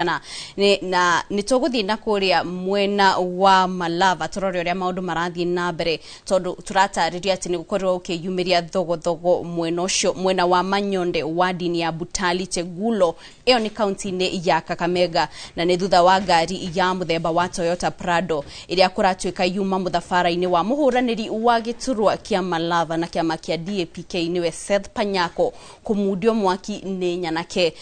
Na na nä tå gå thiä na kå rä a mwena wa Malava tå rore å rä a maå ndå marathiä na mbere, tondå tå ratarä ria atä nä gå korirwo gå kä yumä ria thogothogo mwena å cio, mwena wa Manyonde, wardini ya Butali Chegulo. Ĩyo nĩ kaunti-inĩ ya Kakamega, na nĩ thutha wa ngari ya mũthemba wa Toyota Prado ĩrĩa kũratuĩka yuma mũthabara-inĩ wa mũhũranĩri wa gĩturwa kĩa Malava na kĩama kĩa DAPK, nĩwe Seth Panyako, kũmundio mwaki nĩ nyanake.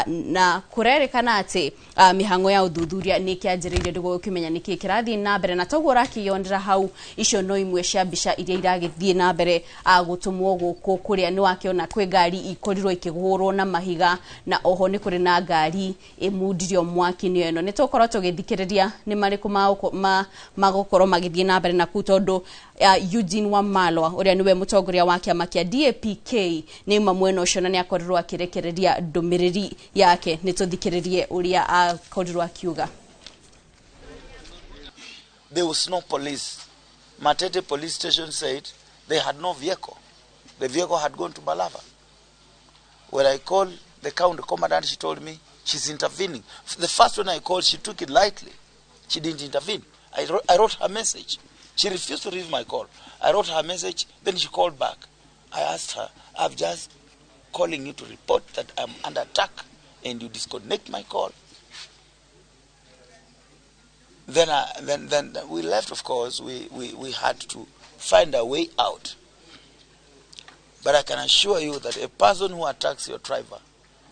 Na kũrerĩkana atĩ mĩhang'o ya ũthuthuria nĩ ĩkĩanjĩrĩirie nĩguo gũkĩmenya nĩkĩ kĩrathiĩ na mbere. Na toguo ũrakĩyonera hau, icio no imwe cia mbica iria iragĩthiĩ na mbere gũtũmwo gũkũ, kũrĩa nĩ wakĩona kwĩ ngari ikorirwo ikĩhũrwo na mahiga, na oho nĩ kũrĩ na ngari ĩmundirio mwaki nĩyo ĩno. Nĩ tũgũkorwo tũgĩthikĩrĩria nĩ marĩkũ magũkorwo magĩthiĩ na mbere na kũu, tondũ Eugene Wamalwa, ũrĩa nĩwe mũtongoria wa kĩama kĩa DAPK, nĩ uma mwena ũcio na nĩ akorirwo akĩrekereria ndũmĩrĩri yake. Nĩ tũthikĩrĩrie ũrĩa akorirwo akiuga. There was no police. Matete police station said they had no vehicle. The vehicle had gone to Malava. When I called the county commandant, she told me she's intervening. The first one I called, she took it lightly. She didn't intervene. I wrote her message. She refused to read my call. I wrote her message, then she called back. I asked her, "I'm just calling you to report that I'm under attack and you disconnect my call." Then we left, of course. We had to find a way out. But I can assure you that a person who attacks your driver,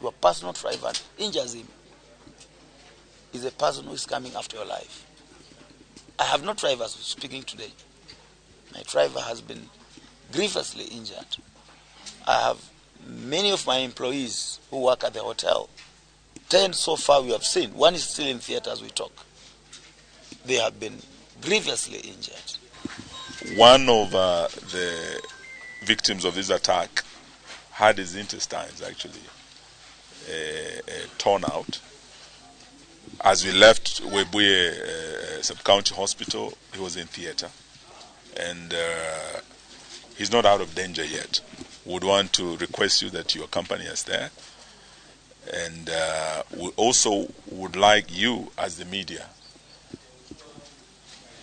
your personal driver, injures him, is a person who is coming after your life. I have no drivers speaking today. My driver has been grievously injured. I have many of my employees who work at the hotel. 10 so far we have seen. One is still in theater as we talk. They have been grievously injured. One of the victims of this attack had his intestines actually torn out. As we left Webuye Sub-County Hospital, he was in theater. And he's not out of danger yet. Would want to request you that you accompany us there. And we also would like you, as the media,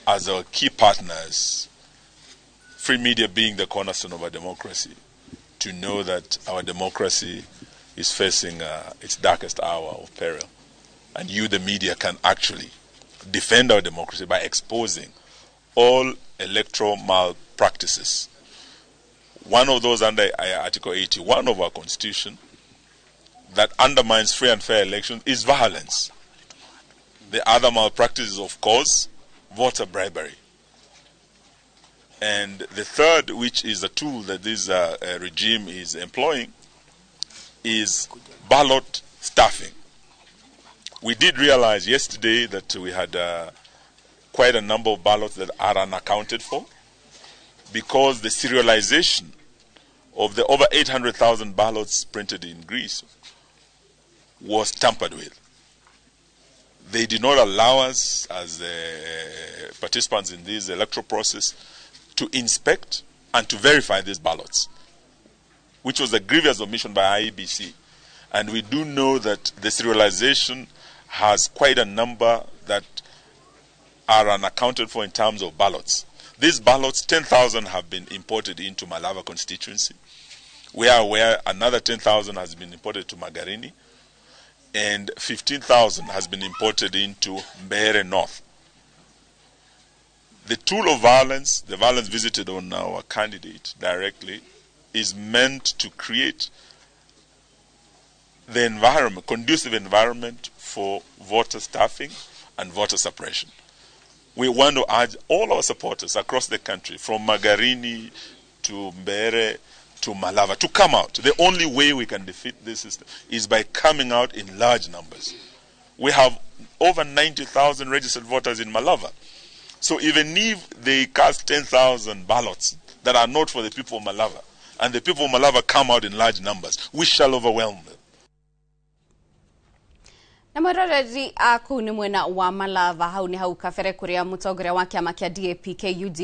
as our key partners, free media being the cornerstone of our democracy, to know that our democracy is facing its darkest hour of peril. And you, the media, can actually defend our democracy by exposing all electoral malpractices. One of those under Article 81 of our Constitution that undermines free and fair elections is violence. The other malpractice is, of course, voter bribery. And the third, which is a tool that this regime is employing, is ballot stuffing. We did realize yesterday that we had quite a number of ballots that are unaccounted for because the serialization of the over 800,000 ballots printed in Greece was tampered with. They did not allow us, as participants in this electoral process, to inspect and to verify these ballots, which was a grievous omission by IEBC. And we do know that the serialization has quite a number that are unaccounted for in terms of ballots. These ballots, 10,000 have been imported into Malava constituency. We are aware another 10,000 has been imported to Magarini, and 15,000 has been imported into Mbeere North. The tool of violence, the violence visited on our candidate directly, is meant to create the environment, conducive environment for voter stuffing and voter suppression. We want to urge all our supporters across the country, from Magarini to Mbeere to Malava, to come out. The only way we can defeat this system is by coming out in large numbers. We have over 90,000 registered voters in Malava. So even if they cast 10,000 ballots that are not for the people of Malava, and the people of Malava come out in large numbers, we shall overwhelm them. Na mwiroreri aku nĩ mwena wa Malava, hau nĩ hau kabere kũrĩa mũtongoria wa kĩama kĩa DAPK Eugene